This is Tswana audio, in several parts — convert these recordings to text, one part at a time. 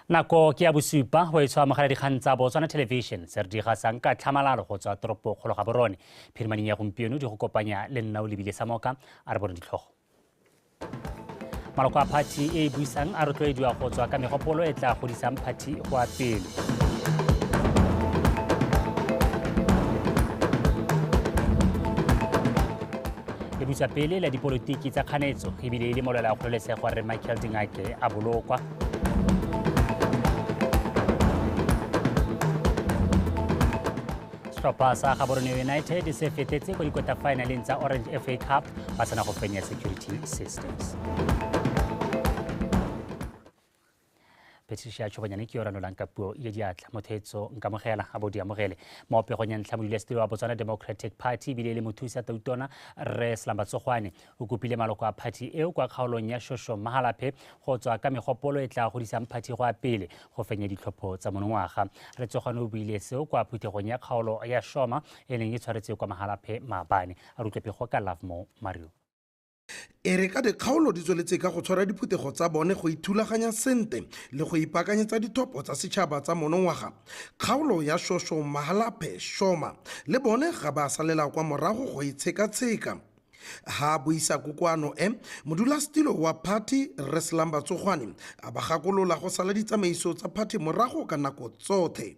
Nako ke ya bosupa go e tshwa amogela dikgang tsa Botswana Television se re di gasang ka tlhamalalo go tswa toropokgolo ga borone. Phirimaneng ya gompieno di go kopanya le nna o lebile Samoka a re bone ditlhogo. Maloko a phathi e e buisang a rotloediwa go tswa ka megopolo e tla godisang phathi go a pele. Le busa pele la dipolotiki tsa kganetso ebile e le molwela kgololesego re Michael Dingake a bolokwa. Setlhopha sa Gaborone United se fetetse ko dikota finaleng tsa Orange FA Cup ba sena go fenya Security Systems. Patricia Tshobanyane ke yo ranolang ka puo ya diatla. Motheetso nkamogela a bo di amogele. Mo pegong ya ntlha modulasetilo wa Botswana Democratic Party ebile e le mothusa tautona Rre Slamba Tsogwane o kopile maloko a phathi eo kwa kgaolong ya Shosho Mahalapye go tswa ka megopolo e tla godisang phathi go ya pele go fenya ditlhopho tsa monongwaga. Rre Tsogwane o buile seo kwa phuthegong ya kgaolo ya Shoma e neng e tshwaretswe kwa Mahalapye maabane. A re utlwe pego ka Lovemore Mario. E re ka dikgaolo di tsweletse ka go tshwara diphuthego tsa bone go ithulaganya sente le go ipaakanyetsa dithopo tsa setšhaba tsa monongwaga, kgaolo ya Shosho Mahalapye Shoma le bone ga ba salela kwa morago go e tshekatsheka. Ha a buisa kokoano e, modulasetilo wa phathi Rre Selamba Tsogwane a ba gakolola go sala ditsamaiso tsa phathi morago ka nako tsothe.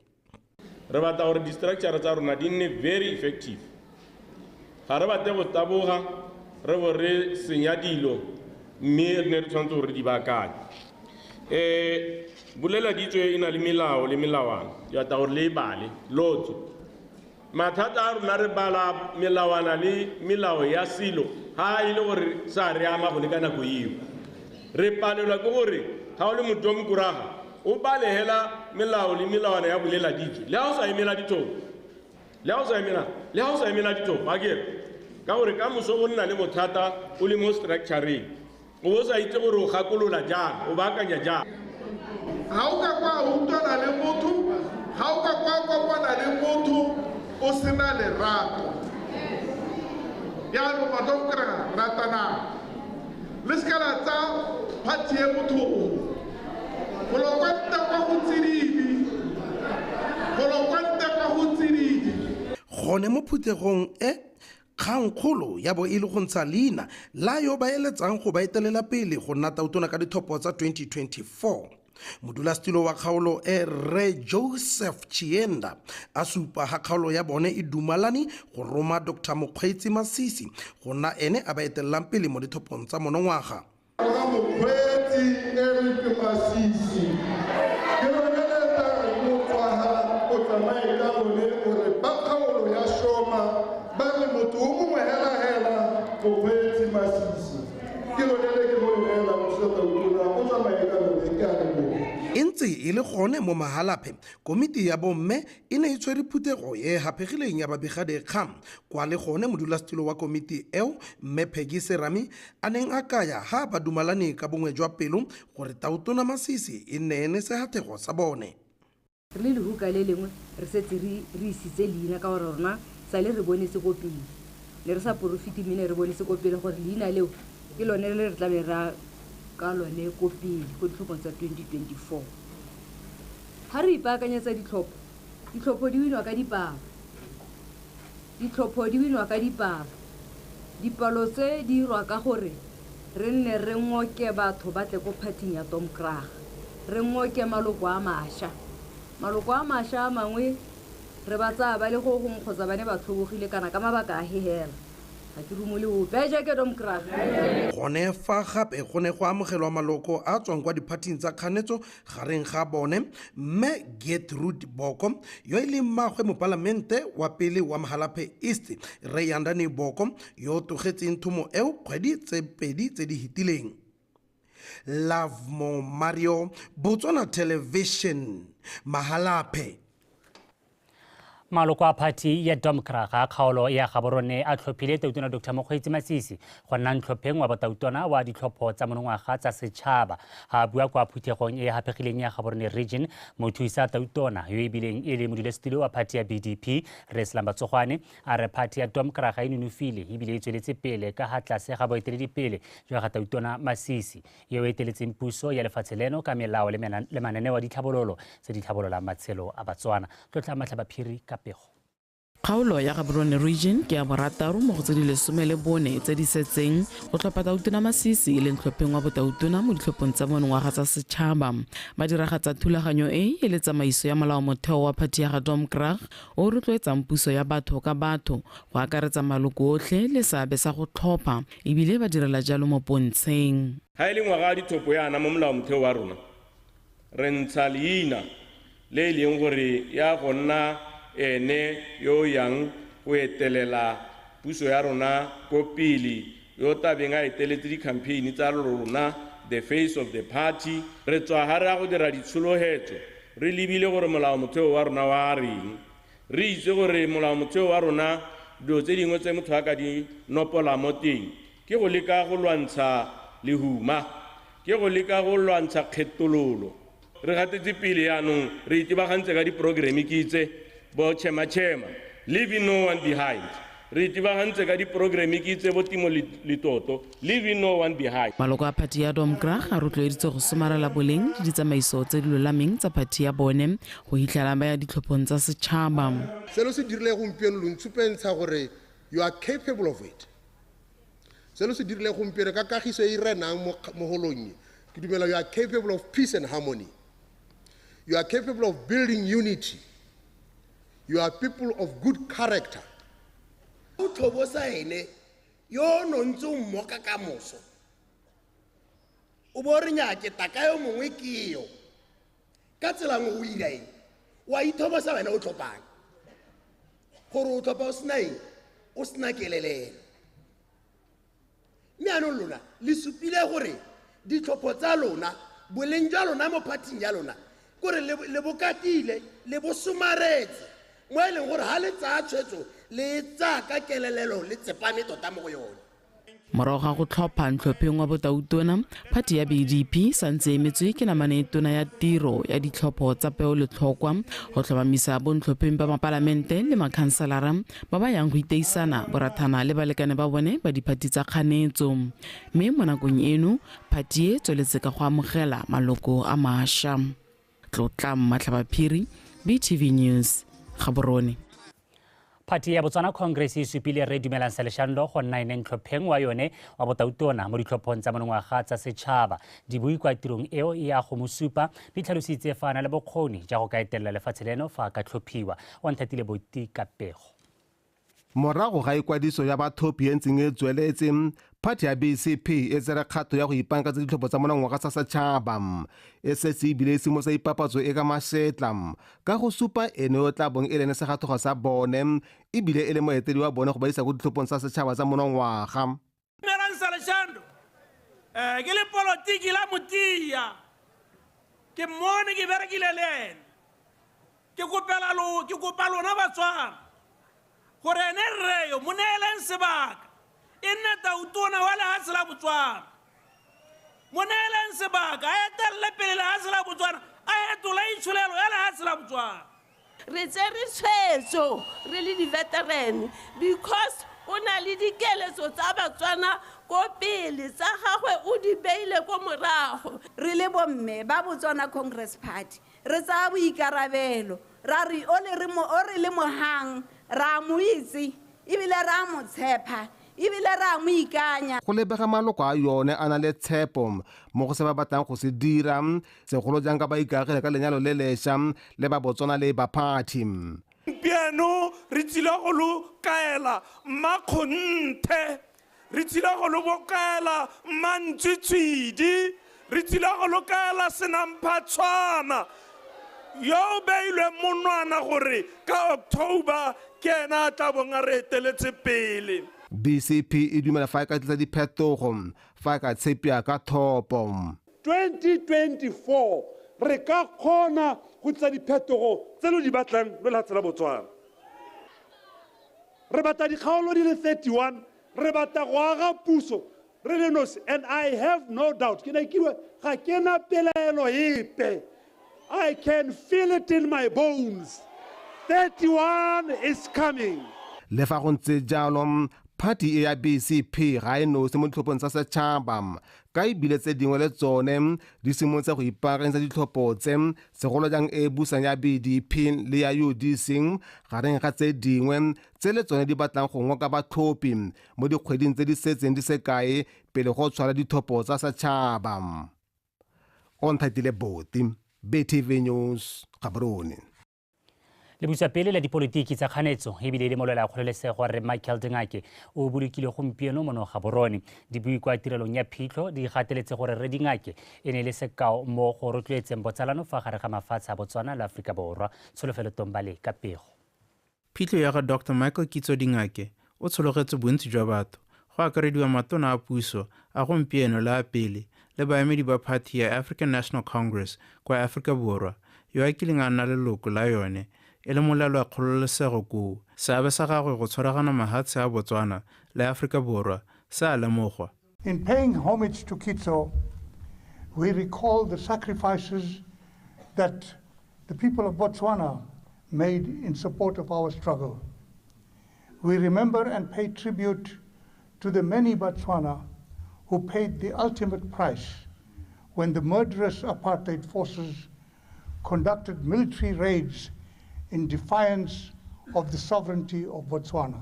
Re batla gore di-structure tsa rona di nne very effective. Ga re batle go taboga re bo re senya dilo mme re ne re tshwanetse gore re di baakanye. Bolela ditso e na le melao le melawana, ke batla gore le e bale lotso. Mathata a rona re bala melawana le melao ya selo ha e le gore sa re ama gone ka nako eo. Re palelwa ke gore ga o le motho wa mokoraga o bale hela melao le melawana ya bolela ditso le ha o sa emela dithopo, le ha o sa emela, le ha o sa emela dithopo, a kere ka gore ka moso o nna le bothata o le mo structureng. O bo sa itse gore o gakolola jang, o baakanya jang. Ga o ka kwa utlwana le motho, ga o ka kwa kopana le motho o sena lerato. Jaanong batho ba kry-a ratanang. Le seka la tsa phathi e botlhoko. Golo kwa ntle kwa go tsididi. Golo kwa ntle kwa go tsididi. Gone mo phuthegong e, Kgangkgolo ya bo e le go ntsha leina la yo ba eletsang go ba etelela pele go nna tautona ka ditlhopho tsa 2024. Modulasetilo wa kgaolo e Rre Joseph Chienda a supa ha kgaolo ya bone e dumalane go roma Dr. Mokgweetsi Masisi go nna ene a ba etelelang pele mo ditlhophong tsa monongwaga. Rona Mokgweetsi Eric Masisi, ke lone le tla reng motswaga o tsamaye ka lone gore ba kgaolo ya Shoma ba re motho o mongwe hela hela Mokgweetsi Masisi. Ke lone le ke mo le neelang Mosotla Tautona o tsamaye ka lone, ke a leboga. E ntse e le gone mo Mahalapye, komiti ya bomme e ne e tshwere phuthego e e haphegileng ya babegadikgang kwa le gone modulasetilo wa komiti eo Mme Peggy Serami a neng a kaya ha ba dumalane ka bongwe jwa pelo gore Tautona Masisi e nne ene sehathego sa bone. Re le lehuka le lengwe re setse re re isitse leina ka gore rona sale re bone se ko pele. Ne re sa porofite mme ne re bone se ko pele gore leina leo ke lone le re tla be ra ka lone ko pele ko ditlhophong tsa 2024. Ha re ipaakanyetsa ditlhopho, ditlhopho di winwa ka dipalo. Ditlhopho di winwa ka dipalo. Dipalo tse di irwa ka gore re nne re ngoke batho ba tle ko phathing ya Domkrag. Re ngoke maloko a masha. Maloko a masha a mangwe re ba tsaya ba le go gongwe kgotsa ba ne ba tlhobogile kana ka mabaka a he hela. Ga ke rumole ope. Ejeke Domkrag! Gone fa gape go ne go amogelwa maloko a tswang kwa diphathing tsa kganetso gareng ga bone Mme Gertrude Boko yo e leng mmaagwe mopalamente wa pele wa Mahalapye East Rre Yandani Boko yo o tlogetseng thomo eo kgwedi tse pedi tse di hitileng. Lovemore Mario, Botswana Television, Mahalapye. Maloko a phathi ya Domkrag a kgaolo ya Gaborone a tlhophile Tautona Dr Mokgweetsi Masisi go nna ntlhopheng wa botautona wa ditlhopho tsa monongwaga tsa setšhaba. Ga bua kwa phuthegong e e haphegileng ya Gaborone Region, mothusa Tautona yo e bileng e le modulasetulo wa phathi ya BDP Rre Slumber Tsogwane a re phathi ya Domkrag e nonofile ebile e tsweletse pele ka ga tlase ga boeteledipele jwa ga Tautona Masisi yo o eteletseng puso ya lefatshe leno ka melao le mananeo a ditlhabololo tse di tlhabololang matshelo a Batswana. Tlotla Matlhabaphiri ka pego. Kgaolo ya Gaborone Region ke ya borataro mo go tse di 14 tse di setseng go tlhopha Tautona Masisi e leng tlhopheng wa botautona mo ditlhophong tsa monongwaga tsa setšhaba. Ba diragatsa thulaganyo e e le tsamaiso ya molaomotheo wa phathi ya ga Domkrag o rotloetsang puso ya batho ka batho go akaretsa maloko otlhe le seabe sa go tlhopha ebile ba direla jalo mo pontsheng. Ha e le ngwaga wa ditlhopho yana mo molaomotheo wa rona re ntsha leina le e leng gore ya go nna ene yo yang go etelela puso ya rona ko pele, yo tabeng a eteletse di-campaign tsa rona, the face of the party. Re tswa ga re ya go dira ditshologetso re lebile gore molaomotheo wa rona wa reng, re itse gore molaomotheo wa rona dilo tse dingwe tse motho a ka di nopola mo teng ke go leka go lwantsha lehuma, ke go leka go lwantsha kgethololo. Re gatetse pele yaanong re itebagantse ka di-programme ke itse bo chema-chema, leaving no one behind. Re itebagantse ka di-programme ke itse bo timo letoto, leaving no one behind. Maloko a phathi ya Domkrag a rotloeditswe go somarela boleng le ditsamaiso tse di lolameng tsa phathi ya bone go hitlhela ba ya ditlhophong tsa setšhaba. Selo se dirile gompieno lo ntshupentsha gore you are capable of it. Selo se dirile gompieno ka kagiso e renang mo holong e, ke dumela you are capable of peace and harmony. You are capable of building unity. You are people of good character. O tlhobosa ene yo no ntse o mmoka ka moso. O bo re nya ke taka yo mongwe ke yo. Ka tsela nngwe o ira eng? Wa ithobosa wena o tlhopang. Gore o tlhopha o sena eng? O sena kelelelo. Mme jaanong lona le supile gore ditlhopho tsa lona, boleng jwa lona mo phathing ya lona, kore le bokatile, le bo somaretse. Mo e leng gore ha le tsaya tshwetso le tsaya ka kelelelo le tsepame tota mo go yone. Morago ga go tlhopha ntlhopheng wa botautona, phathi ya BDP santse emetswe ke namane tona ya tiro ya ditlhopho tsa peo le tlhokwa go tlhomamisa bontlhopheng ba mapalamente le makhanselara ba ba yang go iteisana borathana le balekane ba bone ba diphathi tsa kganetso. Mme mo nakong eno phathi e tsweletse ka go amogela maloko a mašwa. Tlotla Matlhabaphiri, BTV News, Gaborone. Phathi ya Botswana Congress e supile Rre Dumelang Saleshando go nna ene ntlhopheng wa yone wa botautona mo ditlhophong tsa monongwaga tsa setšhaba. Dibui kwa tirong eo e ya go mo supa di tlhalositse fa a na le bokgoni jwa go ka etelela lefatshe leno fa a ka tlhophiwa. O nthatile Boti ka pego. Morago ga ikwadiso ya bathopi e ntseng e tsweletse, phathi ya BCP e tsere kgato ya go ipaakanyetsa ditlhopho tsa monongwaga tsa setšhaba. E setse ebile e simolotse ipapatso e ka mašetla ka go supa ene o tla bong e lene segathogo sa bone ebile e le moetedi wa bone go ba isa ko ditlhophong tsa setšhaba tsa monongwaga. Dumelang Saleshando, ke le polotiki la motia, ke mmone ke berekile le ene, ke kopa lona Batswana gore ene rre yo mo neeleng sebaka e nne tautona wa lehatshe la Botswana. Mo neeleng sebaka a etelele pele lehatshe la Botswana, a etola itsholelo ya lehatshe la Botswana. Re tsere tshwetso re le di-veteran because o na le dikeletso tsa Batswana ko pele, tsa gagwe o di beile ko morago. Re le bomme ba Botswana Congress Party re tsaya boikarabelo, ra re o re le mohang ra mo itse ebile ra mo tshepa ebile ra mo ikanya. Go lebega maloko a yone a na le tshepo mo go se ba batlang go se dira, segolo jang ka ba ikaegile ka lenyalo le lešwa le ba Botswana le ba party. Gompieno re tsile go lo kaela mmakgonthe, re tsile go lo bokaela mmantswitswidi, re tsile go lo kaela senamphatshwana yo o beilweng monwana gore ka October ke ena a tla bong a re eteletse pele. BCP e dumela fa e ka tlisa diphetogo fa e ka tshepia ka thopo. 2024 re ka kgona go tlisa diphetogo tse lo di batlang lo lehatshe la Botswana. Re batla dikgaolo di le 31, re batla go aga puso re le nosi. And I have no doubt, ke ne ke ga ke na pelaelo epe. I can feel it in my bones. 31 is coming. Le fa go ntse jalo, party e ya BCP ga e nosi mo ditlhophong tsa setšhaba, ka ebile tse dingwe le tsone di simolotse go ipaakanyetsa ditlhopho tse, segolo jang e busang ya BDP le ya UDC, gareng ga tse dingwe tse le tsone di batlang go ngoka batlhophi mo dikgweding tse di setseng di sekae pele go tshwara ditlhopho tsa setšhaba. Onthatile Boti, BTV News, Gaborone. Le busa pele la dipolitiki tsa kganetso ebile le molwela kgololesego re Michael Dingake o bolokile gompieno mono Gaborone. Dibui kwa tirelong ya phitlho di gateletse gore re Dingake e ne le sekao mo go rotloetseng botsalano fa gare ga mafatshe a Botswana le Aforika Borwa. Tsholofelo Tombale ka pego. Phitlho ya ga Dr. Michael Kitso Dingake o tshologetse bontsi jwa batho, go akarediwa matona a puso a gompieno le a pele le baemedi ba party ya African National Congress kwa Aforika Borwa, yo a kileng a nna leloko la yone e le molelo wa kgololesego koo. Seabe sa gagwe go tshwaragana mahatshe a Botswana le Aforika Borwa se a lemogwa. In paying homage to Kitso, we recall the sacrifices that the people of Botswana made in support of our struggle. We remember and pay tribute to the many Botswana who paid the ultimate price when the murderous apartheid forces conducted military raids in defiance of the sovereignty of Botswana.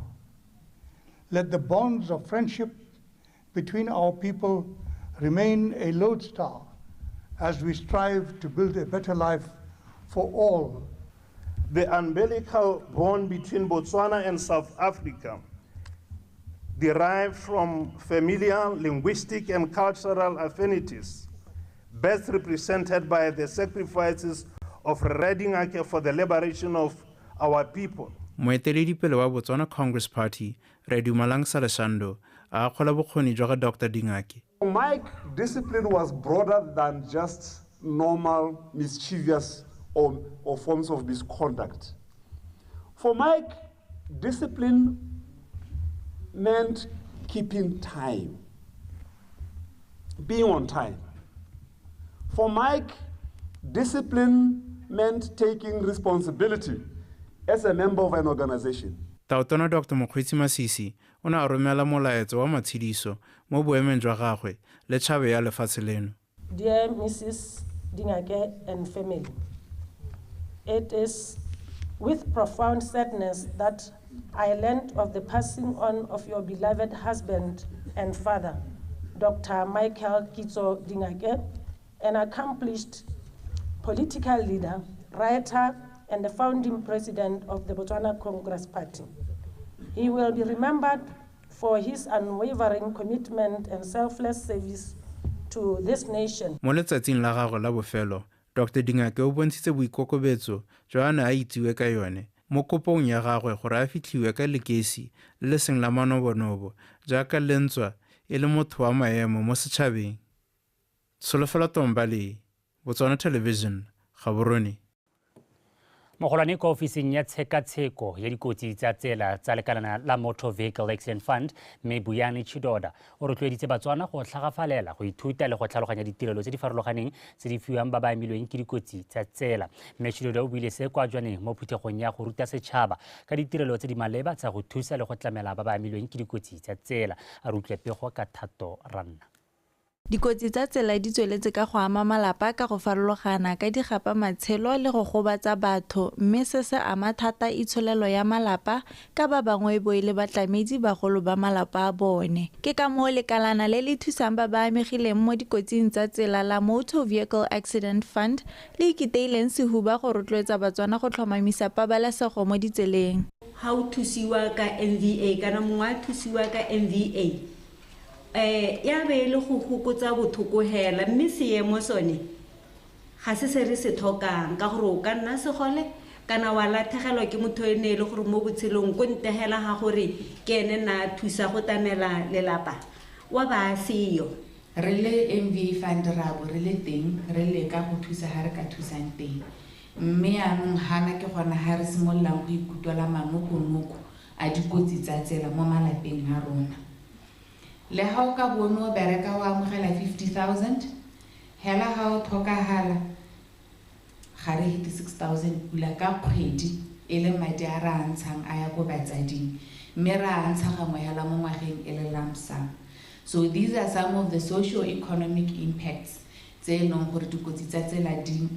Let the bonds of friendship between our people remain a lodestar as we strive to build a better life for all. The umbilical bond between Botswana and South Africa, derived from familial, linguistic, and cultural affinities, best represented by the sacrifices of Dingake for the liberation of our people. Moeteledipele wa Botswana Congress Party, Re Dumalang Saleshando, a akgola bokgoni jwa ga Dr. Dingake. Mike discipline was broader than just normal mischievous or forms of misconduct. For Mike, discipline meant keeping time, being on time. For Mike, discipline meant taking responsibility as a member of an organization. Tautona Dr. Mokgweetsi Masisi o ne a romela molaetsa wa matshediso mo boemeng jwa gagwe le tšhaba ya lefatshe leno. Dear Mrs. Dingake and family, it is with profound sadness that I learned of the passing on of your beloved husband and father, Dr. Michael Kitso Dingake, an accomplished political leader, writer, and the founding president of the Botswana Congress Party. He will be remembered for his unwavering commitment and selfless service to this nation. Mo letsatsing la gagwe la bofelo, Dr. Dingake o bontshitse boikokobetso jo a ne a itsiwe ka yone mo kopong ya gagwe gore a fitlhiwe ka lekesi le le seng la manobonobo jaaka lentswa e le motho wa maemo mo setšhabeng. Tsholofelo Tombale, Botswana Television, Gaborone. Mogolwane kwa ofising ya tshekatsheko ya dikotsi tsa tsela tsa lekalana la Motor Vehicle Accident Fund, mme Buyani Chidoda o rotloeditse Batswana go tlhagafalela go ithuta le go tlhaloganya ditirelo tse di farologaneng tse di fiwang ba ba amilweng ke dikotsi tsa tsela. Mme Chidoda o buile se kwa Jwaneng mo phuthegong ya go ruta setšhaba ka ditirelo tse di maleba tsa go thusa le go tlamela ba ba amilweng ke dikotsi tsa tsela. A re utlwe pego ka Thato Ranna. Dikotsi tsa tsela di tsweletse ka go ama malapa ka go farologana ka di gapa matshelo le go gobatsa batho, mme se se ama thata itsholelo ya malapa ka ba bangwe bo e le batlamedi bagolo ba malapa a bone. Ke ka moo lekalana le le thusang ba ba amegileng mo dikotsing tsa tsela la Motor Vehicle Accident Fund le ikiteileng sehuba go rotloetsa Batswana go tlhomamisa pabalesego mo ditseleng. Ga o thusiwa ka MVA kana mongwe a thusiwa ka MVA, ya be le go fokotsa bothoko hela, mme seemo sone ga se se re se tlhokang ka gore o ka nna segole kana wa latlhegelwa ke motho e ne e le gore mo botshelong ko ntegela ga gore ke ene na thusa go tamela lelapa wa ba seyo. Re le MVA Fund ra bo re le teng re leka go thusa ga re ka thusang teng, mme yaanong gana ke gona ga re simololang go ikutlwela manokonoko a dikotsi tsa tsela mo malapeng a rona. Le ga o ka bone o bereka o amogela 50,000, hela ga o tlhokagala ga re hete 6,000 pula ka kgwedi e le madi a re a ntshang a ya ko batsading, mme re a ntsha gangwe hela mo ngwageng e le lump sum. So these are some of the socio-economic impacts tse e leng gore dikotsi tsa tsela di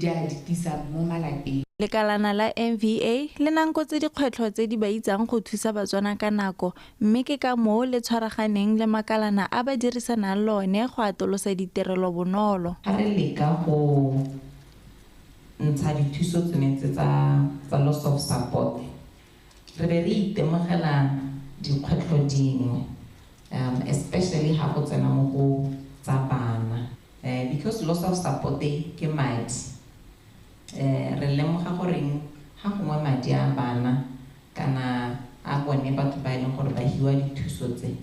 a di tlisa mo malapeng. Lekalana la MVA le nankotse dikgwetlho tse di ba itsang go thusa Batswana ka nako, mme ke ka moo le tshwaraganeng le makalana a ba dirisanang le one go atolosa ditirelo bonolo. Ga re leka go ntsha dithuso tsone tse tsa loss of support, re be re itemogela dikgwetlho dingwe, especially ga go tsena mo go tsa bana, because loss of support ke madi. Re lemoga goreng ga gongwe madi a bana kana a bone batho ba e leng gore ba hiwa dithuso tse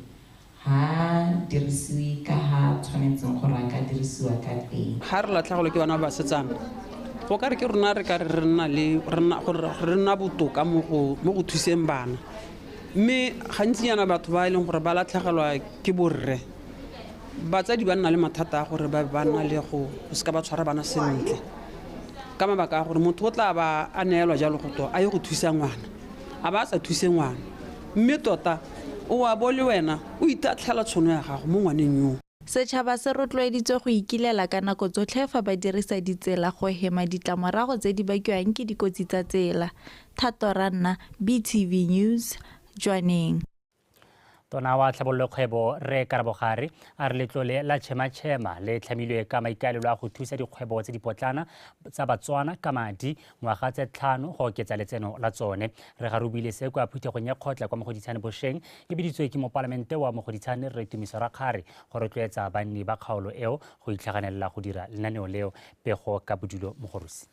ha dirisiwe ka ha tshwanetseng gore a ka dirisiwa ka teng. Ga re latlhegelwe ke bana ba basetsana, go ka re ke rona re ka re re nna le re nna botoka mo go thuseng bana, mme gantsinyana batho ba e leng gore ba latlhegelwa ke borre, batsadi ba nna le mathata a gore ba nna le go seka ba tshwara bana sentle, ka mabaka a gore motho o tla ba a neelwa jalo go to a ye go thusa ngwana, a ba a sa thuse ngwana, mme tota o a bo le wena o itatlhela tshono ya gago mo ngwaneng yo. Setšhaba se rotloeditswe go ikilela ka nako tsotlhe fa ba dirisa ditsela go hema ditlamorago tse di bakiwang ke dikotsi tsa tsela. Thato Ranna, BTV News, Jwaneng. Tona wa tlhabololo kgwebo Rre Karabo Gare a re letlole la Chema-Chema le tlhamilwe ka maikaelelo a go thusa dikgwebo tse dipotlana tsa Batswana ka madi ngwaga tse 5 go oketsa letseno la tsone. Re garubile se kwa phuthegong ya kgotla kwa Mogoditshane bosheng e biditswe ke mopalamente wa Mogoditshane Rre Tumiso Rakgare go rotloetsa banni ba kgaolo eo go itlhaganelela go dira lenaneo leo. Pego ka Bodulo Mogorosi.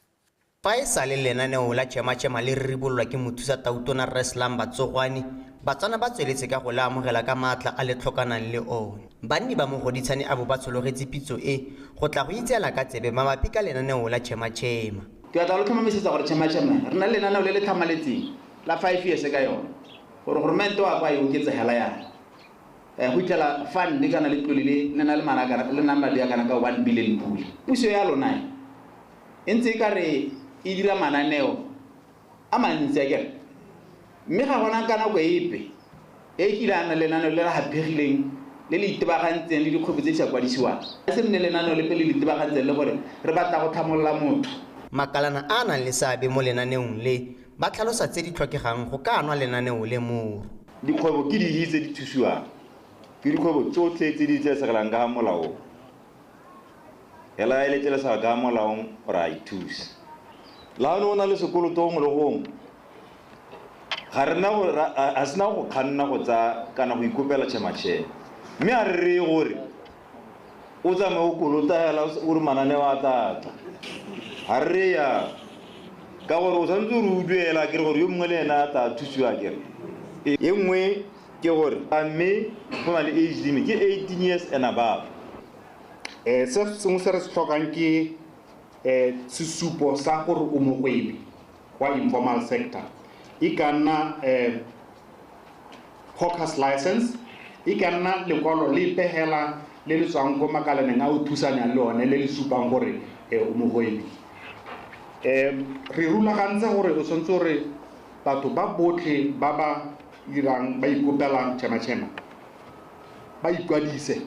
Fa e sale lenaneo la Chema-Chema le ribololwa ke mothusa tautona Rre Slumber Tsogwane, Batswana ba tsweletse ka go le amogela ka maatla a le tlhokanang le one. Banni ba Mogoditshane a bo ba tshologetse pitso e go tla go itseela ka tsebe mabapi ka lenaneo la Chema-Chema. Ke batla go tlhomamisetsa gore Chema-Chema re na le lenaneo le le tlhamaletseng la 5 years ka yone, gore goromente wa kwa e oketsa hela yana go itlhela fund kana letlole le le na le le na madi a kana ka 1 billion pula. Puso ya lona e ntse e ka re e dira mananeo a mantsi a kere, mme ga gona ka nako epe e kile a nna lenaneo le le haphegileng le le itebagantseng le dikgwebo tse di sa kwadisiwang. A se nne lenaneo lepe le le itebagantseng le gore re batla go tlhamolola motho. Makalana a nang le seabe mo lenaneong le ba tlhalosa tse di tlhokegang go ka nwa lenaneo le moro. Dikgwebo ke dihi tse di thusiwang, ke dikgwebo tsotlhe tse di tlesegelang ka molaong, hela e letlelesega ka molaong gore a ithuse. La o na le sekoloto gongwe le gongwe, ga re na a sena go kganna go tsa kana go ikopela Chema-Chema, mme a re reye gore o tsamaye o kolota hela o re mananeo a tla tla. Ga re reye yalo, ka gore o tshwanetse gore o duela kere gore yo mongwe le ena a tla thusiwa kere. E nngwe ke gore a mme go na le age limit ke 18 years and above. Se sengwe se re se tlhokang ke sesupo sa gore o mogwebi wa informal sector. E ka nna hawkers license, e ka nna lekwalo le pegela le le tswang ko makalaneng a o thusanyang le one le le supang gore o mogwebi. Re rulagantse gore o tshwanetse gore batho ba botlhe ba ba dirang ba ikopelang Chema-Chema ba ikwadise.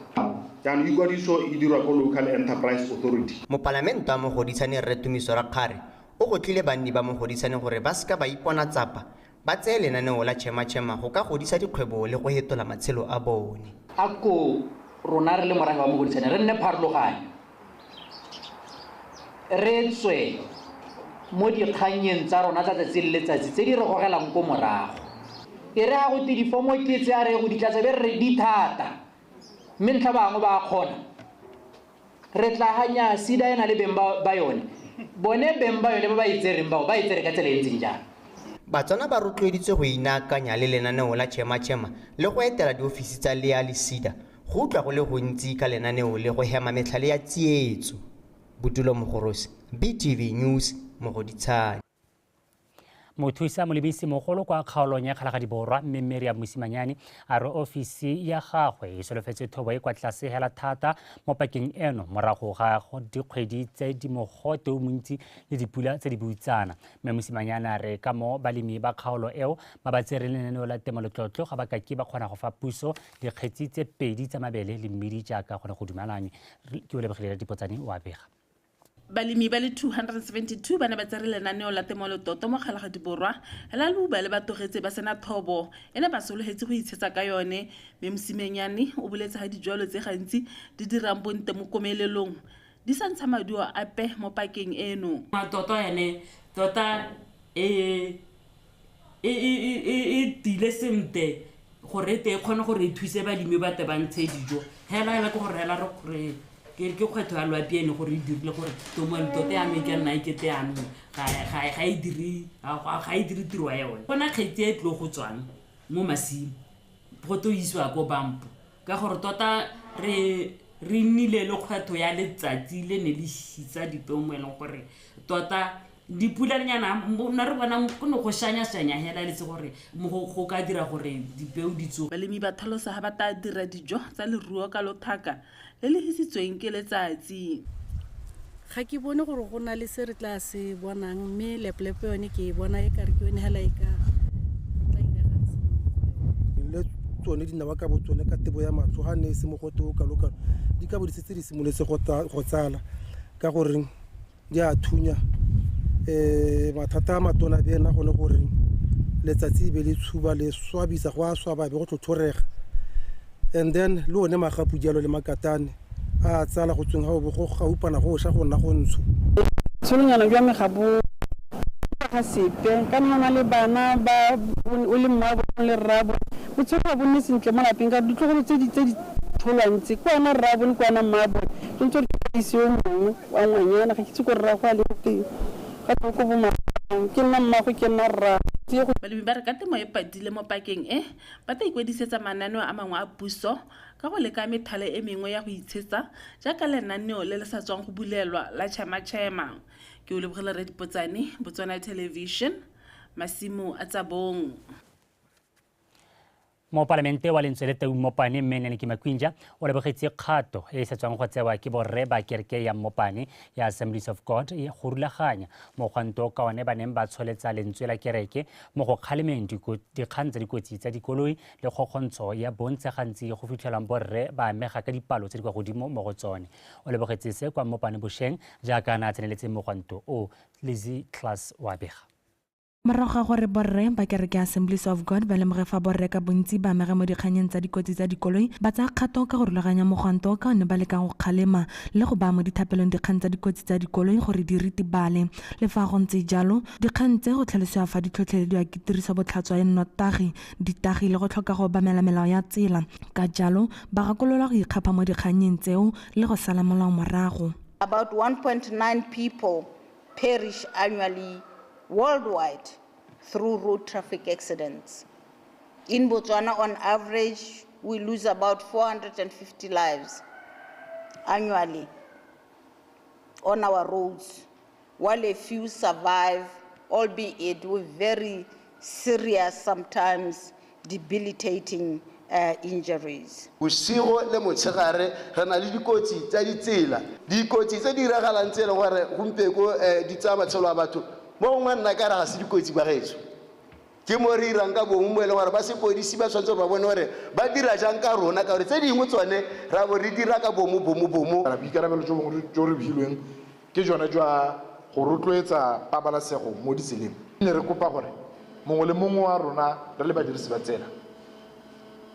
Jaanong ikwadiso e dirwa ko Local Enterprise Authority. Mopalamente wa Mogoditshane Rre Tumiso Rakgare o gotlhile banni ba Mogoditshane gore ba seka ba ipona tsapa, ba tseye lenaneo la Chema-Chema go ka godisa dikgwebo le go hetola matshelo a bone. A ko rona re le morafe wa Mogoditshane re nne pharologanyo, re tswe mo dikgannyeng tsa rona tsa tsatsi le letsatsi tse di re gogelang ko morago. E re ga go te difomo ke tse a re go di tlatsa be re di thata, mme ntlha bangwe ba kgona. Re tla hanya SEDA e na le beng ba yone, bone beng ba yone ba ba itsereng bao ba itsere ka tsela e ntseng jang. Batswana ba rotloeditswe go inaakanya le lenaneo la Chema-Chema le go etela diofisi tsa LEA le SEDA go utlwa go le gontsi ka lenaneo le go hema metlhale ya tsietso. Bodulo Mogorosi, BTV News, Mogoditshane. Mothusa molebisi mogolo kwa kgaolong ya Kgalagadi Borwa mme Miriam Mosimanyane a re ofisi ya gagwe e solofetse thobo e kwa tlase hela thata mo pakeng eno morago ga dikgwedi tse di mogote o montsi le dipula tse di boutsana. Mme Mosimanyane a re ka mo balemi ba kgaolo eo ba ba tsereng lenaneo la temoletlotlo ga ba kake ba kgona go fa puso dikgetsi tse 2 tsa mabele le mmidi jaaka gone go dumelanywe. Ke o lebogile Dipotsane o a bega. Balemi ba le 272 ba ne ba tsere lenaneo la temoletlotlo mo Kgalagadi Borwa la leuba le ba tlogetse ba sena thobo e ne ba sologetse go itshetsa ka yone. Mme Mosimanyane o boletse ga dijwalo tse gantsi di dirang bonte mo komelelong di sa ntsha maduo ape mo pakeng eno. Matoto ene tota e tile sentle gore e kgone gore e thuse balemi ba te ba ntshe dijo hela hela ke gore hela re ke kgwetho ya loapi ene gore e dirile gore tomoletlotlo ya me ke nna e kete yanong ga e dire tiro ya yone. Gona kgetsi e tlile go tswang mo masimo go to isiwa ko bampo ka gore tota re nnile le kgwetho ya letsatsi le ne le hitsa dipeo mo e leng gore tota dipulanyana nna re bona go ne go shanya-shanya hela le tse gore go ka dira gore dipeo di tsoge. Balemi ba tlhalosa ga ba tla dira dijo tsa leruo ka lothaka le le hisitsweng ke letsatsi. Ga ke bone gore go na le se re tla se bonang mme leplepe yone ke e bona e kare ke yone hela e ka tla iregang sengwe. Le tsone dinawa ka botsone ka tebo ya matlho ga ne e se mogote o kalokalo di ka bo di setse di simoletse go tsala ka gore di a thunya. Mathata a matona be nna gone gore letsatsi be le tshuba le swabisa go a swaba be go tlhotlhorega, and then le one magapu jalo le makatane a tsala go tsweng ga bo go gaupana go sha go nna go ntsho. Tsholonyana jwa me ga bo ga sepe ka nna le bana ba o le mma bo le rrabo botshelo ga bo nne sentle mo lapeng ka ditlogolo tse di tsholwang tse ke wena rrabo le ke wena mmaabo tshwanetse gore ke ise yo mongwe wa ngwanyana ga ke itse ko rrago a leng teng. Balemi ba re ka temo e padile mo pakeng e ba tla ikwadisetsa mananeo a mangwe a puso ka go leka methale e mengwe ya go itshetsa jaaka lenaneo le le sa tswang go bulelwa la Chema-Chema. Ke o lebogile Re Dipotsane, Botswana Television, masimo a Tsabong. Mo palamente wa lentswe le tau Mmopane mme Nnaniki Makwinja o lebogetse kgato e e sa tswang go tsewa ke borre ba kereke ya Mmopane ya Assemblies of God go rulaganya mogwanto ka one ba neng ba tsholetsa lentswe la kereke mo go kgalemeng dikgang tsa dikotsi tsa dikoloi le kgokgontsho ya bontse gantsi go fitlhelwang borre ba amega ka dipalo tse di kwa godimo mo go tsone. O lebogetse se kwa Mmopane bošeng jaaka a ne a tseneletse mogwanto o. Lizzy Class wa bega. Morago ga gore borre ba kereke Assemblies of God ba lemoge fa borre ka bontsi ba amega mo dikganyeng tsa dikotsi tsa dikoloi ba tsaya kgato ka go rulaganya mogwanto ka one ba lekang go kgalema le go baya mo dithapelong dikgang tsa dikotsi tsa dikoloi gore di ritibale. Le fa go ntse jalo dikgang tse go tlhalosiwa fa di tlhotlhelediwa ke tiriso botlhatswa ya nnotagi, ditagi le go tlhoka go obamela melao ya tsela. Ka jalo ba gakolola go ikgapha mo dikganyeng tseo le go sala molao morago. About 1.9 people perish annually worldwide through road traffic accidents. In Botswana, on average, we lose about 450 lives annually on our roads, while a few survive, albeit with very serious, sometimes debilitating injuries. Bosigo le motshegare re na le dikotsi tsa ditsela, dikotsi tse di diragalang tse e leng gore gompieko di tsaya matshelo a batho. Mo gongwe nna ka re ga se dikotsi ba gaetsho, ke mo re irang ka bongwe mo e leng gore ba sepodisi ba tshwanetse ba bone gore ba dira jang ka rona, ka gore tse dingwe tsone ra bo re dira ka bomo bomo bomo. Boikarabelo jo bongwe jo re beilweng ke jone jwa go rotloetsa pabalesego mo ditseleng. Ne re kopa gore mongwe le mongwe wa rona re le badirisi ba tsela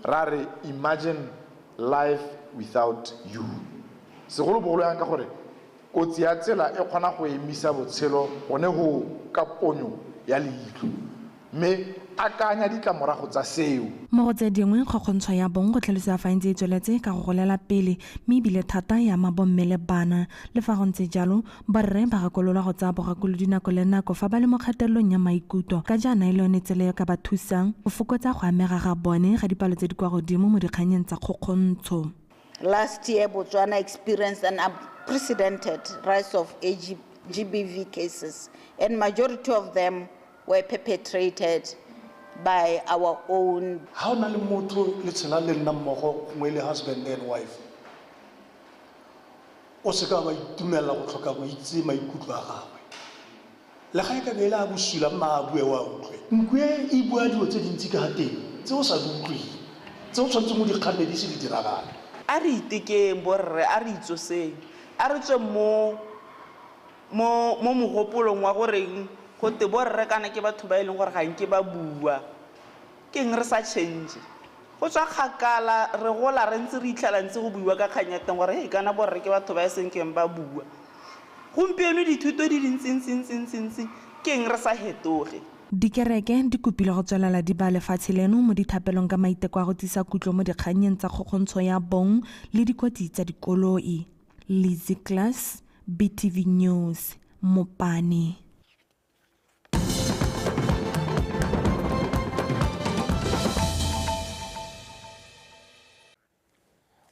ra re imagine life without you, segolobogolo yang ka gore kotsi ya tsela e kgona go emisa botshelo gone go ka ponyo ya leitlho, mme akanya ditlamorago tsa seo. Mo go tse dingwe kgokgontsho ya bong go tlhalosiwa fa e ntse e tsweletse ka go golela pele mme ebile thata ya ama bomme le bana. Le fa go ntse jalo borre ba gakololwa go tsaya bogakolodi nako le nako fa ba le mo kgatelelong ya maikutlo ka jaana e le yone tsela e ka ba thusang go fokotsa go amega ga bone ga dipalo tse di kwa godimo mo dikganyeng tsa kgokgontsho. Last year, Botswana experienced an unprecedented rise of GBV cases, and majority of them were perpetrated by our own. Ha o na le motho le tshela le nna mmogo gongwe le husband and wife, o se ka wa itumela go tlhoka go itse maikutlo a gagwe. Le ga e ka be e le a bosula mma a bue wa utlwe. Nku e e bua dilo tse dintsi ka ga teng tse o sa di utlweng, tse o tshwanetseng o di kganne di se di diragale. A re itekeng borre, a re itsoseng, a re tswe mo mogopolong wa goreng gote borre kana ke batho ba e leng gore ga nke ba bua. Ke eng re sa change? Go tswa kgakala re gola re ntse re itlhela ntse go buiwa ka kgang ya teng gore hei kana borre ke batho ba e seng keng ba bua. Gompieno dithuto di dintsi-ntsi-ntsi-ntsi, ke eng re sa hetoge? Dikereke di kopile go tswelela di ba lefatshe leno mo dithapelong ka maiteko a go tsisa kutlo mo dikgannyeng tsa kgokgontsho ya bong le dikotsi tsa dikoloi. Lizzy Klass, BTV News, Mopani.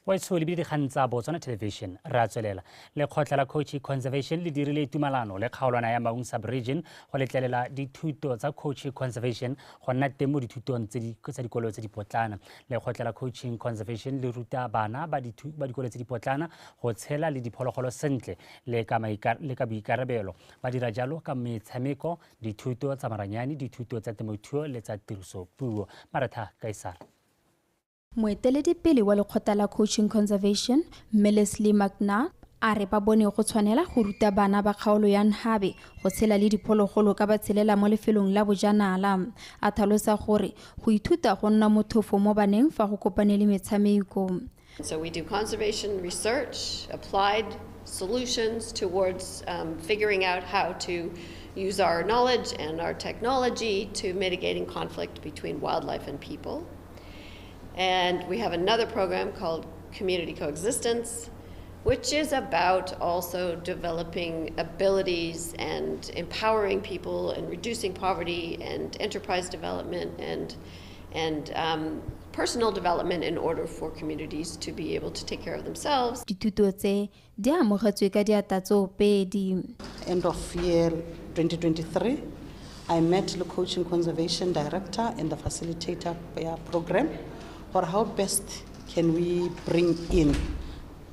Waitsho le dikgang tsa Botswana Television re a tswelela. Lekgotla la Coaching Conservation le dirile tumalano le kgaolwana ya Maung Sub-Region go letlelela dithuto tsa Coaching Conservation go nna teng mo dithutong tsa dikolo tse dipotlana. Lekgotla la Coaching Conservation le ruta bana ba dikolo tse dipotlana go tshela le diphologolo sentle le ka boikarabelo. Ba dira jalo ka metshameko, dithuto tsa maranyane, dithuto tsa temothuo le tsa tirisopuo. Maretha Kaisara. Moeteledipele wa lekgotla la Coaching Conservation, mme Leslie McNair, a re ba bone go tshwanela go ruta bana ba kgaolo ya Nhabe go tshela le diphologolo ka ba tshelela mo lefelong la bojanala. A tlhalosa gore go ithuta go nna mothofo mo baneng fa go kopane le metshameko. So we do conservation research, applied solutions towards figuring out how to use our knowledge and our technology to mitigating conflict between wildlife and people. And we have another program called Community Coexistence, which is about also developing abilities and empowering people and reducing poverty and enterprise development and personal development in order for communities to be able to take care of themselves. Dithuto tse di amogetswe ka diatla tsoopedi. End of year 2023, I met the Coaching Conservation Director and the facilitator program. Or how best can we bring in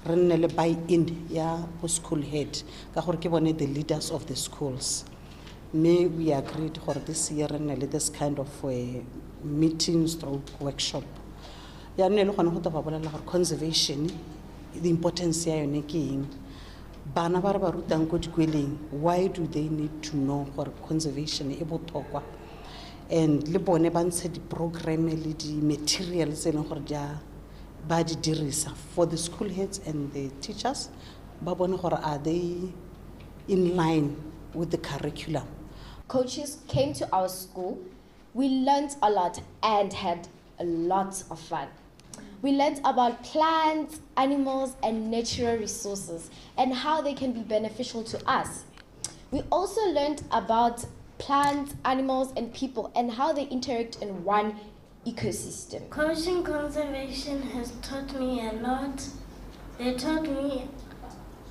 re nne le buy-in ya bo school head ka gore ke bone the leaders of the schools. Mme we agreed gore this year re nne le this kind of meeting stroke workshop. Ya nne le gone go tla ba bolela gore conservation, the importance ya yone ke eng. Bana ba re ba rutang ko dikweleng, why do they need to know gore conservation e botlhokwa? And le bone ba ntshe di-program le di-material tse e leng gore ba di dirisa for the school heads and the teachers, ba bone gore are they in line with the curriculum. Coaches came to our school. We learned a lot and had a lot of fun. We learned about plants, animals, and natural resources and how they can be beneficial to us. We also learned about plants, animals, and people and how they interact in one ecosystem. Coaching Conservation has taught me a lot. They taught me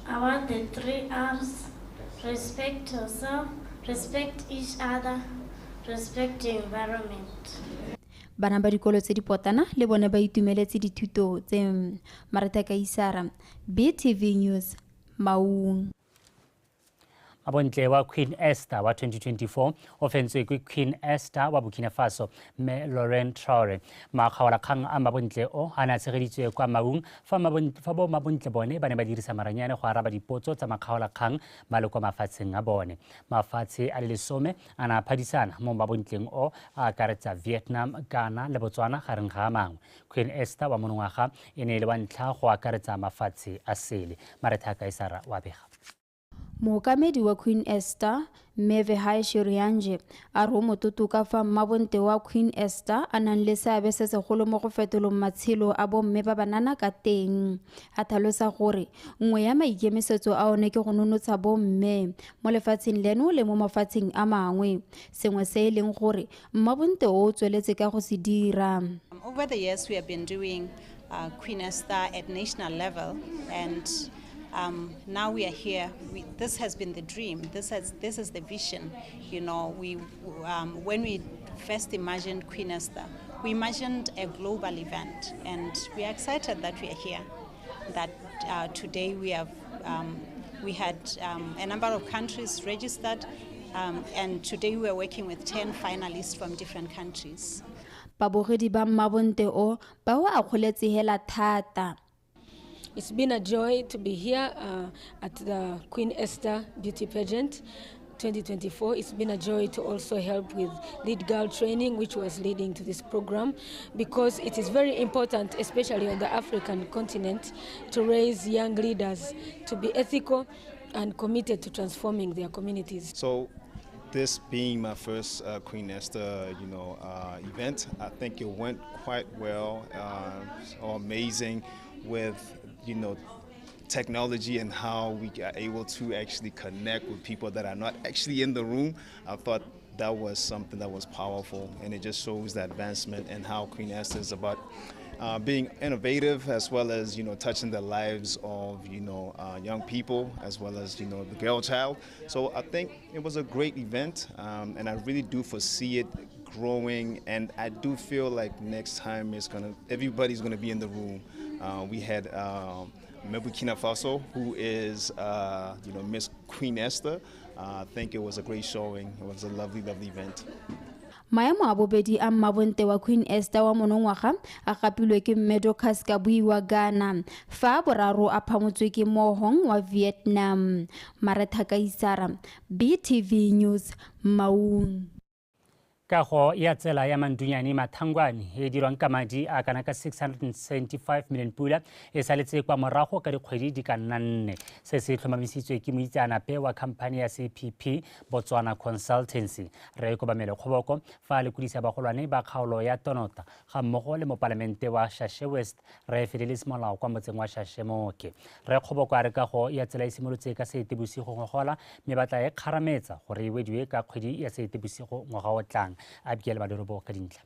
about the 3 R's: respect yourself, respect each other, respect the environment. Bana ba dikolo tse dipotana le bone ba itumeletse dithuto tse. Maretha Kaisara, BTV News, Maung. Mabontle wa Queen Esther wa 2024 o fentswe ke Queen Esther wa Burkina Faso mme Lauren Traore. Makgaolakgang a mabontle o a ne a tshegeditswe kwa Maung fa bo mabontle bone ba ne ba dirisa maranyane go araba dipotso tsa makgaolakgang ba le kwa mafatsheng a bone. Mafatshe a le 10 a ne a phadisana mo mabontleng o a akaretsa Vietnam, Ghana le Botswana gareng ga a mangwe. Queen Esther wa monongwaga e ne e le wa ntlha go akaretsa mafatshe a sele. Maretha Kaisara wa bega. Mookamedi wa Queen Esther, mme Vehai Shirianje, a re o mototo ka fa mmabonte wa Queen Esther a nang le seabe se segolo mo go fetolong matshelo a bomme ba banana ka teng. A tlhalosa gore nngwe ya maikemisetso a one ke go nonotsha bomme mo lefatsheng leno le mo mafatsheng a mangwe, sengwe se e leng gore mmabonte o tsweletse ka go se dira. Over the years we have been doing Queen Esther at national level, and Now we are here. This has been the dream. This is the vision. You know, when we first imagined Queen Esther, we imagined a global event, and we are excited that we are here. That today we have we had a number of countries registered, and today we are working with 10 finalists from different countries. Babogedi ba mmabonte o ba o akgoletse hela thata. It's been a joy to be here at the Queen Esther Beauty Pageant 2024. It's been a joy to also help with Lead Girl training, which was leading to this program, because it is very important, especially on the African continent, to raise young leaders to be ethical and committed to transforming their communities. So, this being my first Queen Esther, event, I think it went quite well. So amazing with, technology and how we are able to actually connect with people that are not actually in the room. I thought that was something that was powerful, and it just shows the advancement and how Queen Esther is about being innovative, as well as, touching the lives of, young people, as well as, the girl child. So I think it was a great event, and I really do foresee it growing, and I do feel like next time everybody's gonna be in the room. We had Burkina Faso, who is, Miss Queen Esther. I think it was a great showing. It was a lovely, lovely event. Maemo a bobedi a mmabonte wa Queen Esther wa monongwaga a gapilwe ke mme Dorcas Kabui wa Ghana, fa boraro a phamotswe ke Mohong wa Vietnam. Maretha Kaisara, BTV News, Maun. Kago ya tsela ya Mandunyane Mathangwane e dirwang ka madi a kana ka 675 million pula e saletse kwa morago ka dikgwedi di ka nna 4. Se se tlhomamisitswe ke moitseanape wa khamphani ya CPP Botswana Consultancy, Rre Kobamelo Kgoboko, fa a lekodisa bagolwane ba kgaolo ya Tonota ga mmogo le mopalamente wa Shashe West, Rre Fidelis Molao kwa motseng wa Shashe Mooke. Rre Kgoboko a re kago ya tsela e simolotse ka Seetebosigo ngogola, mme ba tla e kgarametsa gore e wediwe ka kgwedi ya Seetebosigo ngwaga o tlang. Abigail Badorobo ka dintlha.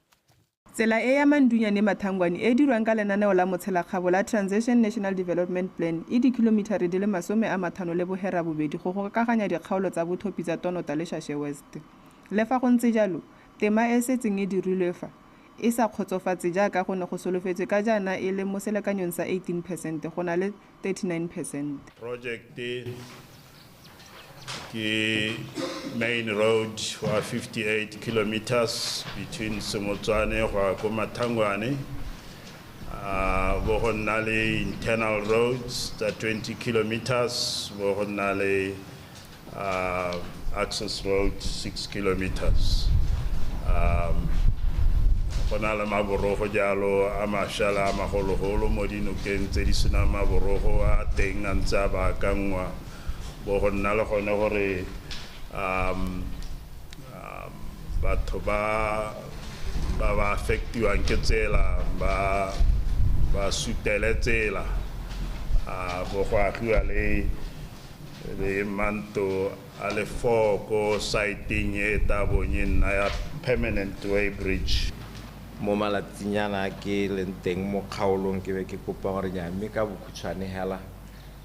Tsela e ya Mandunyane Mathangwane e dirwang ka lenaneo la motshelakgabo la Transition National Development Plan e dikilomitara di le 58 go gokaganya dikgaolo tsa bothopi tsa Tonota le Shashe West. Le fa go ntse jalo, tema e setseng e dirilwe fa e sa kgotsofatse jaaka go ne go solofetswe ka jaana e le mo selekanyong sa 18% go na le 39%. Project ke main road wa 58 kilometers between Semotswane go ya ko Mathangwane, bo go nna le internal roads tsa 20 kilometers, bo go nna le access road 6 kilometers. Go na le maborogo jalo a mašwa a magologolo mo dinokeng tse di senang maborogo a teng a ntse a baakangwa. Bo go nna le gone gore batho ba ba affectiwang ke tsela ba sutele tsela, bo go agiwa le manto a le 4 ko siteng e tabong e nna ya permanent way bridge. Mo malatsinyana ke leng teng mo kgaolong ke be ke kopa gore nya mme ka bokhutshwane hela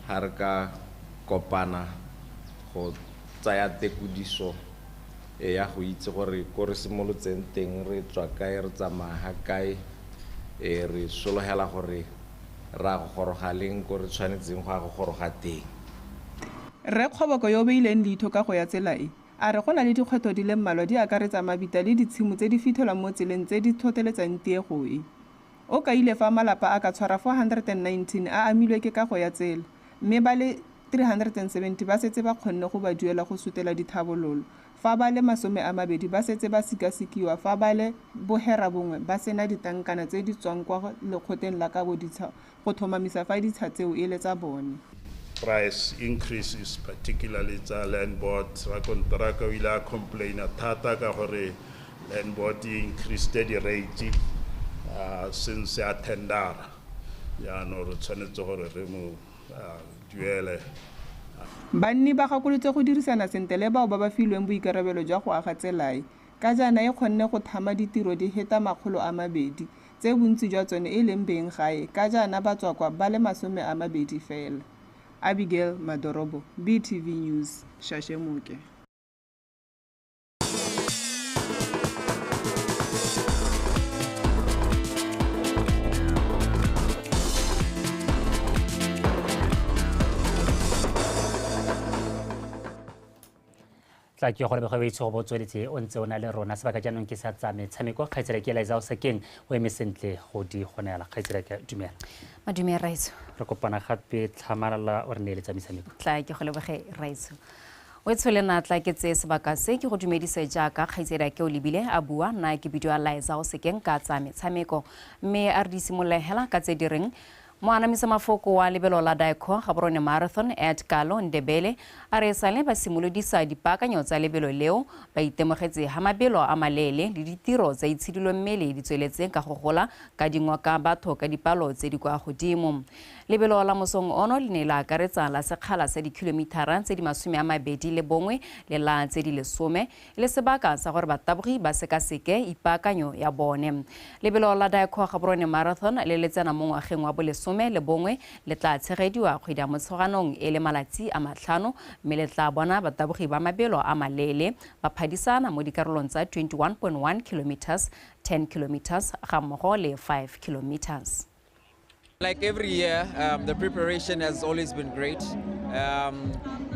ga re ka kopana go tsaya tekodiso e ya go itse gore ko re simolotseng teng re tswa kae re tsamaya ga kae, e re sologela gore ra go goroga leng ko re tshwanetseng go ya go goroga teng. Rre Kgoboko yo o beileng leitho ka go ya tsela e a re go na le dikgwetlho di le mmalwa di akaretsa mabita le ditshimo tse di fitlhelwang mo tseleng tse di tlhotlheletsang tiego e. O kaile fa malapa a ka tshwara 419 a amilwe ke kago ya tsela, mme ba le 370 ba setse ba kgonne go ba duela go sutela dithabololo, fa ba le 20 ba setse ba sekasekiwa, fa ba le 9 ba sena ditankana tse di tswang kwa lekgotleng la kabo ditsha go tlhomamisa fa ditsha tseo e le tsa bone. Price increases, particularly tsa land board, rakonteraka o ile a complaina thata ka gore land board e increased di-rate since a tendera, jaanong re tshwanetse gore re mo duele. Banni ba gakolotse go dirisana sentle le bao ba ba filweng boikarabelo jwa go aga tsela e, ka jaana e kgonne go thama ditiro di heta 200 tse bontsi jwa tsone e leng beng gae, ka jaana batswakwa ba le 20 fela. Abigail Madorobo, BTV News, Shashemuke. Tla ke go leboga itse go botsweletse o ntse o na le rona sebaka jaanong ke sa tsa metshameko kgaitsedi ke Eliza Osakeng o eme sentle go di gonela kgaitsedi ke dumela madume Raitso re kopana gape tlhamalala o re neeletsa metshameko tla ke go leboge Raitso o tshole na tla ke tse sebaka se ke go dumedise jaaka kgaitsedi ke o lebile a bua nna ke bidiwa Eliza Osakeng ka tsa metshameko mme a re di simolola hela ka tse di reng Moanamisa mafoko wa lebelo la Daiko Gaborone Marathon at Kalo Ndebele a re sale ba simolodisa dipaakanyo tsa lebelo leo ba itemogetse ha mabelo a maleele le ditiro tsa itshidilo mmele di tsweletse ka go gola ka dingwaka batho ka dipalo tse di kwa godimo. Lebelo la mosong ono le ne la akaretsa la sekgala sa dikilomitara tse di 21 le la tse di 10 le sebaka sa gore batabogi ba sekaseke ipaakanyo ya bone. Lebelo la Daiko Gaborone Marathon le letsena mo ngwageng wa bolesome le bongwe le tla tshegediwa kgwedi ya Motsheganong e le malatsi a 5 mme le tla bona batabogi ba mabelo a maleele ba phadisana mo dikarolong tsa 21.1 kilometers, 10 kilometers ga mmogo le 5 kilometers. Like every year, the preparation has always been great.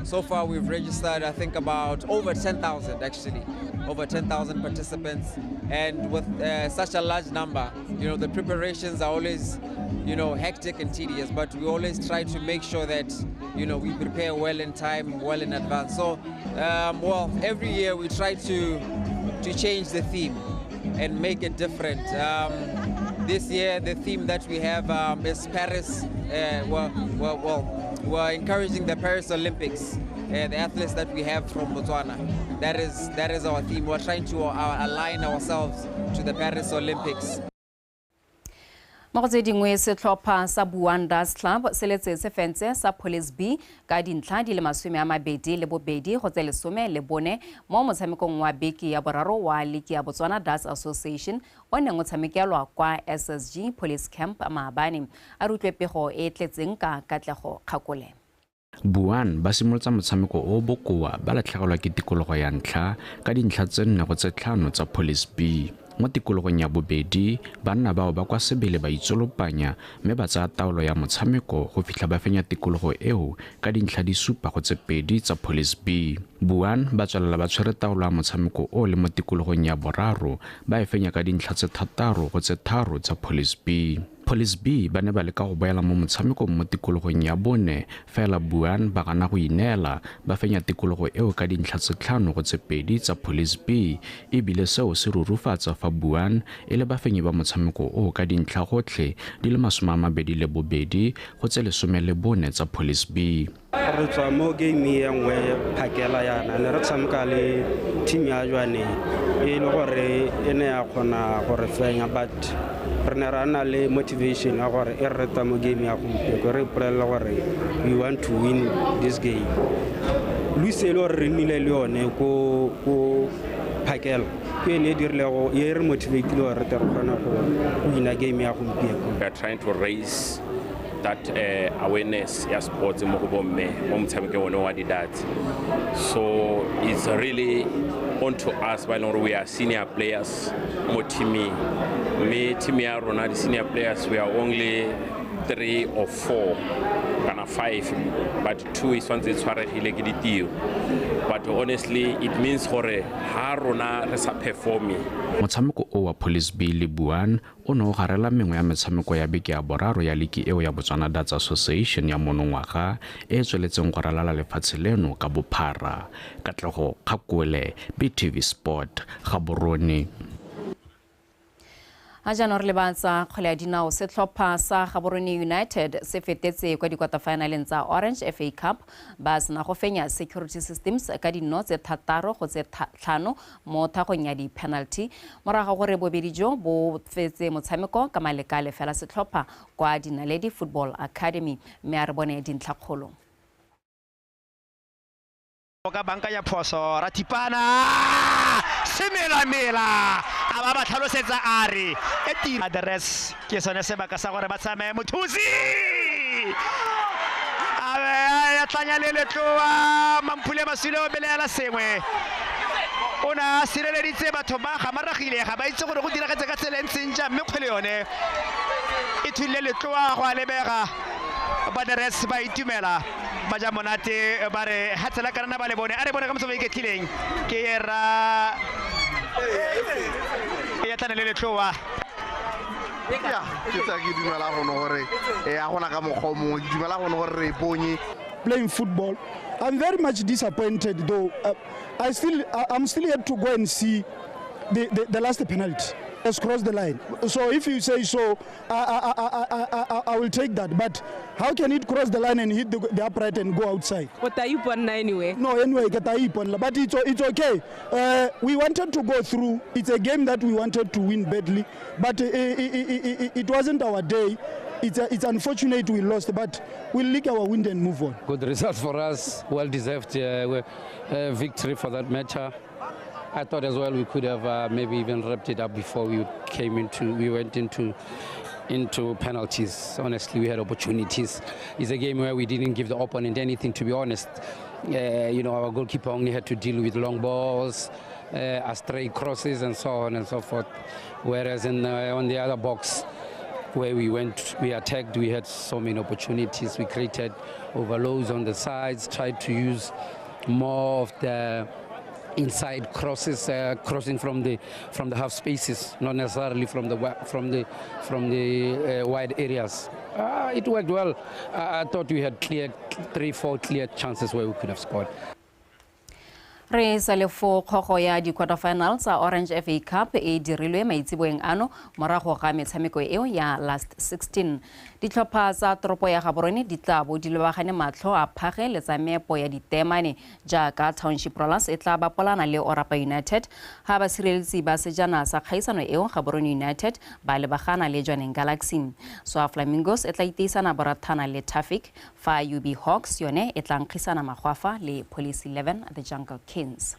So far we've registered, I think, about over 10,000 actually, over 10,000 participants. And with such a large number, you know, the preparations are always, you know, hectic and tedious, but we always try to make sure that, you know, we prepare well in time, well in advance. So, well, every year we try to change the theme and make it different. This year, the theme that we have is Paris. We're encouraging the Paris Olympics, the athletes that we have from Botswana. That is our theme. We're trying to align ourselves to the Paris Olympics. Mo go tse dingwe setlhopha sa Buan Dance Club se letse se fentse sa Police B ka dintlha di le 22 go tse 14 mo motshamekong wa beke ya boraro wa Liki ya Botswana Dance Association o neng o tshamekelwa kwa SSG Police Camp maabane. A re utlwe pego e tletseng ka Katlego Kgakole. Buan ba simolotsa motshameko o bokoa ba latlhegelwa ke tikologo ya ntlha ka dintlha tse 4 go tse 5 tsa Police B. Mo tikologong ya bobedi banna bao ba kwa sebele ba itsolopanya mme ba tsaya taolo ya motshameko go fitlha ba fenya tikologo eo ka dintlha di 7 go tse 2 tsa Police B. Buan ba tswelela ba tshwere taolo ya motshameko o le mo tikologong ya boraro ba e fenya ka dintlha tse 6 go tse 3 tsa Police B. Police B ba ne ba leka go boela mo motshamekong mo tikologong ya bone fela Buan ba gana go ineela ba fenya tikologo eo ka dintlha tse 5 go tse 2 tsa Police B ebile seo se rurufatsa fa Buan e le bafenyi ba motshameko o ka dintlha gotlhe di le 22 go tse 14 tsa Police B. Re tswa mo game ya nngwe phakela yana ne re tshameka le team ya jwane e le gore e ne ya kgona go re fenya, but re ne ra na le motivation ya gore e re reta mo game ya gompieno re ipolelela gore we want to win this game. Lose e le gore re nnile le yone ko phakela ke ene e dirilego e re motivatile gore re tle re kgone go wina game ya gompieno. We are trying to raise that awareness ya sports mo go bomme mo motshamekong one wa di-darts. So it's really onto us ba leng gore we are senior players mo teaming. Mme team ya rona di senior players we are only 3 or 4 kana 5, but 2 is tshwanetse e tshwaregile ke ditiro. But honestly it means gore ha rona re sa performe. Motshameko o wa Police B le Buan o ne o garela mengwe ya metshameko ya beke ya boraro ya liki eo ya Botswana Darts Association ya monongwaga e tsweletseng go ralala lefatshe leno ka bophara. Katlego Kgakole, BTV Sport, Gaborone. A jaanong re lebatsa kgwele ya dinao setlhopha sa Gaborone United se fetetse kwa dikwatafaenaleng tsa Orange FA Cup ba sena go fenya Security Systems ka dino tse 6 go tse 5 mo thagong ya di-penalty morago gore bobedi jo bo fetse motshameko ka malekale fela setlhopha kwa Dinaledi Football Academy mme a re bone dintlhakgolo. Ka banka ya phoso Ratipana semela mela a ba ba tlhalosetsa a re e address ke sone sebaka sa gore ba tsamaye mothusi a A tlanya le letloa Mampule Masule o belaela sengwe. O ne a sireleditse batho ba ga maragile ga ba itse gore go diragetse ka tsela e ntseng jang, mme kgwele yone e thulile letloa go a lebega. Ba the Reds ba itumela, ba ja monate, ba re ha tsela kana ba le bone. A re bone ka motho ba iketlileng ke ra e ya tlane le letloa. Ya, ke tsa ke dumela gone gore e a gona ka mokgwa o mongwe, ke dumela gone gore re bonye. Playing football, I'm very much disappointed though. I'm still yet to go and see the last penalty. Has crossed the line. So if you say so, I will take that. But how can it cross the line and hit the upright and go outside? What are you on anyway? No, anyway, but it's okay. We wanted to go through. It's a game that we wanted to win badly, but it wasn't our day. It's unfortunate we lost, but we'll lick our wound and move on. Good result for us, well-deserved victory for that matter. I thought as well we could have maybe even wrapped it up before we went into penalties. Honestly, we had opportunities. It's a game where we didn't give the opponent anything, to be honest. You know, our goalkeeper only had to deal with long balls, astray crosses, and so on and so forth. Whereas on the other box, where we went, we attacked, we had so many opportunities. We created overloads on the sides, tried to use more of the inside crosses, crossing from the half spaces, not necessarily from the wide areas. It worked well. I thought we had clear 3-4 clear chances where we could have scored. Re sa le fo kgogo ya di-quarterfinals tsa Orange FA Cup e dirilwe maitseboeng ano morago ga metshameko eo ya last 16. Ditlhopha tsa toropo ya Gaborone di tla bo di lebagane matlho a phage le tsa meepo ya ditemane jaaka Township Rollers e tla bapolana le Orapa United, ha basireletsi ba sejana sa kgaisano eo Gaborone United ba lebagana le Jwaneng Galaxy. Swa Flamingos e tla iteisana borathana le Traffic, fa UB Hawks yone e tla nkgisana magwafa le Police 11 the Jungle Kings.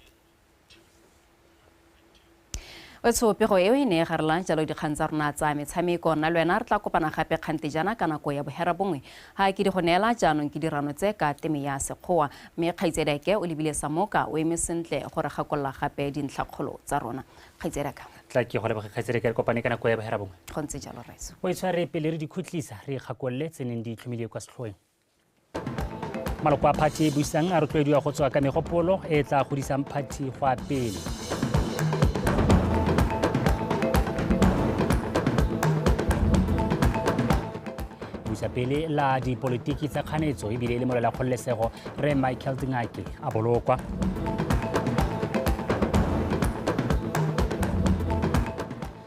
Wetso pego eo e ne e garelang jalo dikgang tsa rona tsa metshameko. Nna le wena re tla kopana gape kgante jana ka nako ya 9:30. Ha ke di go neela jaanong ke dirano tse ka teme ya Sekgowa, mme kgaitsedake o lebile Samoka o eme sentle gore gakolola gape dintlhakgolo tsa rona. Kgaitsedaka tla ke go leboga kgaitsedake, re kopane ka nako ya 9:30. Go ntse jalo raiso. O itshware pele re dikhutlisa re ikgakolole tse neng di tlhomile kwa setlhoeng. Maloko a phathi e buisang a rotloediwa go tswa ka megopolo e tla godisang phathi go a pele. Buisa pele la dipolitiki tsa kganetso ebile e le molela kgololesego re Michael Dingake a bolokwa.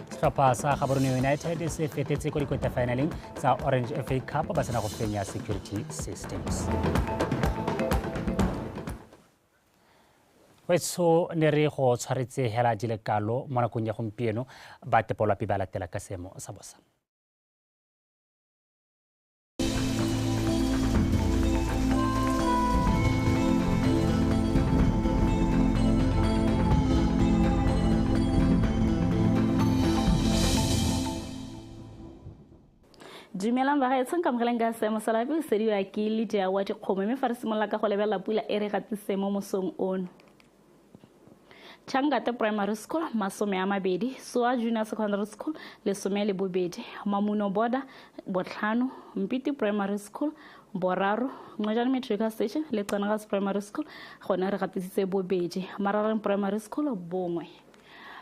Setlhopha sa Gaborone United se fetetse ko di-quarterfinaleng tsa Orange FA Cup ba sena go fenya Security Systems. Wetso ne re go tshwaretse hela di le kalo mo nakong ya gompieno ba tepolwapi ba latela ka seemo sa bosa. Dumelang bagaetsho, nkamogeleng ka seemo sa loapi o sediwa ke Lydia wa dikgomo, mme fa re simolola ka go lebelela pula e re gatise mo mosong ono. Changate Primary School 20, Soa Junior Secondary School 12, Mamuno Border 5, Mpiti Primary School 3, Ngojane Matric Station le Tsanagas Primary School gone re gatisitse 2, Marareng Primary School 1.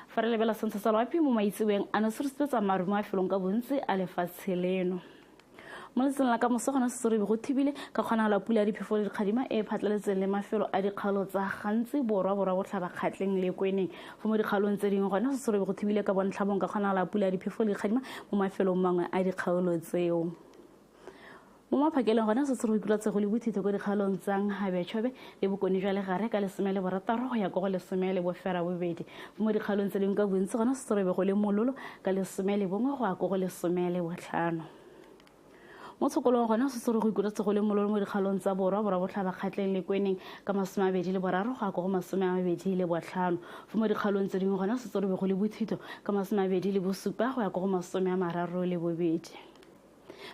Fa re lebela sentsha sa loapi mo maitseboeng ano se re sepetsa maru mo mafelong ka bontsi a lefatshe leno. Mo letsatsing la ka moso gona se go thibile ka kgonagalo pula ya diphefo le dikgadima e phatlaletseng le mafelo a dikgaolo tsa gantsi borwa borwa botlhaba kgatleng le kweneng. Fa mo dikgaolong tse dingwe gona se go thibile ka bontlhabong ka kgonagalo pula ya diphefo le dikgadima mo mafelong mangwe a dikgaolo tseo. Mo maphakeleng gona se go ikutlwa go le bothitho ko dikgaolong tsa Habetshobe le Bokone jwa Legare ka 16 go ya ko go 18. Mo dikgaolong tse dingwe ka bontsi gona se go le mololo ka 11 go ya ko go 15. Mo tshokolong gona se go ikutlwa go le mololo mo dikgaolong tsa borwa borwa botlhaba kgatleng le kweneng ka 23 go ya ko go 25. Mo dikgaolong tse dingwe gona se go le bothitho ka 27 go ya ko go 32.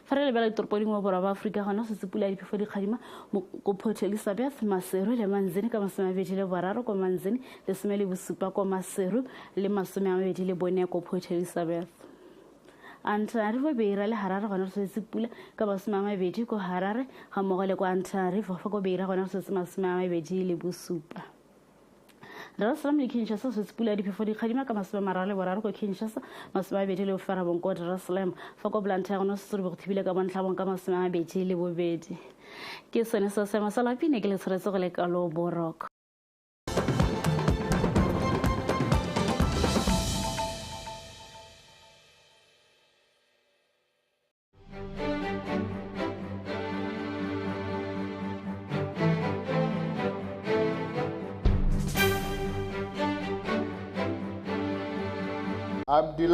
Fa re lebela ditoropo dingwe borwa ba Aforika gona go setse pula ya diphefo dikgadima ko Port Elizabeth, Maseru le Manzini ka 23 ko Manzini, 17 ko Maseru le 24 ko Port Elizabeth. Antananarivo, Beira le Harare gona go setse pula ka 20 ko Harare ga mmogo le ko Antananarivo, fa ko Beira gona go setse 27. Dar es Salaam le Kinshasa setse pula ya diphefo dikgadima ka 33 ko Kinshasa, 29 ko Dar es Salaam, fa ko Blantyre gona setse go thibile ka bontlhabong ka 22. Ke sone se seemo sa loapi ne ke le tshwaretse go le kalo boroko. I'm delighted.